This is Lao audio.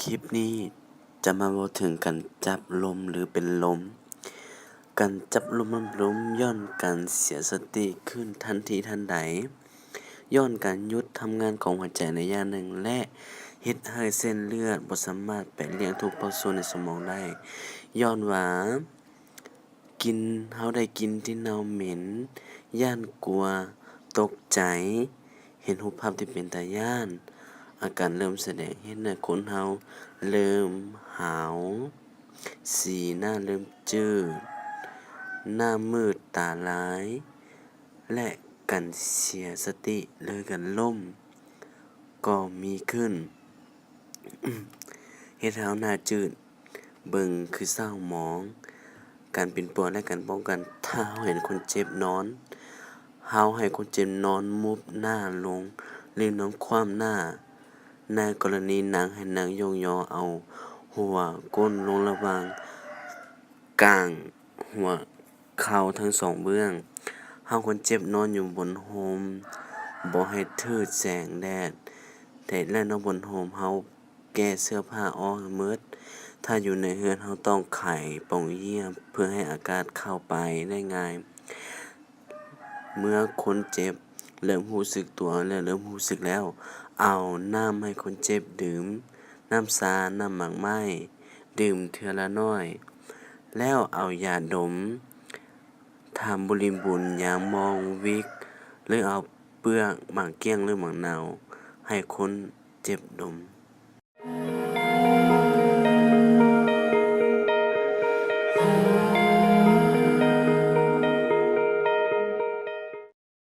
ຄລິບນີ້ຈະມາເວົ້າເຖິງການຈັບລົມ ຫຼື ເປັນລົມ. ການຈັບລົມ ມັນເປັນລົມຍ້ອນການເສຍສະຕິຂຶ້ນທັນທີທັນໃດ, ຍ້ອນການຢຸດທຳງານຂອງຫົວໃຈໃນໄລຍະໜຶ່ງ ແລະ ເຮັດໃຫ້ເສັ້ນເລືອດບໍ່ສາມາດໄປລ້ຽງທຸກພາກສ່ວນໃນສະໝອງໄດ້. ຍ້ອນວ່າ ກິນ, ເຮົາໄດ້ກິ່ນທີ່ເນົ່າເໝັນ, ຢ້ານກົວ, ຕົກໃຈ, ເຫັນຮູບພາບທີ່ເປັນຕາຢ້ານ, ອາການເລີ່ມສະແດງເຮັດໃຫ້ຄົນເຮົາເລີ່ມຫາວ, ສີໜ້າເລີ່ມຈືດ, ໜ້າມືດຕາລາຍ ແລະ ການເສຍສະຕິ ຫຼື ການລົ້ມກໍມີຂຶ້ນ. ເຮັດໃຫ້ເຮົາໜ້າຈືດ, ເບິ່ງຄືເສົ້າໝອງ. ການປິ່ນປົວ ແລະ ການປ້ອງກັນ. ຖ້າເຮົາເຫັນຄົນເຈັບນອນ, ເຮົາໃຫ້ຄົນເຈັບນອນມຸບໜ້າລົງ ຫຼື ນອນຂວ້ຳໜ້າ. ໃນກໍລະນີນັ່ງ, ໃຫ້ນັ່ງຍົກຍໍເອົາຫົວກົ້ນລົງລະຫວ່າງກາງຫົວເຂົ່າທັງສອງເບື້ອງ. ເຮົາຄວນເຈັບນອນຢູ່ບົນຮົ່ມ, ບໍ່ໃຫ້ຖືກແສງແດດ, ແລະ ນອນບົນຮົ່ມ. ເຮົາ ແກ້ເສື້ອຜ້າອອກໃຫ້ໝົດ. ຖ້າຢູ່ໃນເຮືອນ, ເຮົາຕ້ອງໄຂປ່ອງຢ້ຽມເພື່ອໃຫ້ອາກາດເຂົ້າໄປໄດ້ງ່າຍ. ເມື່ອຄົນເຈັບເລີ່ມຮູ້ສຶກຕົວ ແລະ ເລີ່ມຮູ້ສຶກແລ້ວ, ເອົານ້ຳໃຫ້ຄົນເຈັບດື່ມ, ນ້ຳຊາ, ນ້ຳໝາກໄມ້, ດື່ມເທື່ອລະໜ້ອຍ, ແລ້ວເອົາຢາດົມ, ທຳບຸລິບຸນ, ຢາມອງວິກ ຫຼື ເອົາເປືອກໝາກກ້ຽງ ຫຼື ໝາກນາວໃຫ້ຄົນເຈັບດົມ.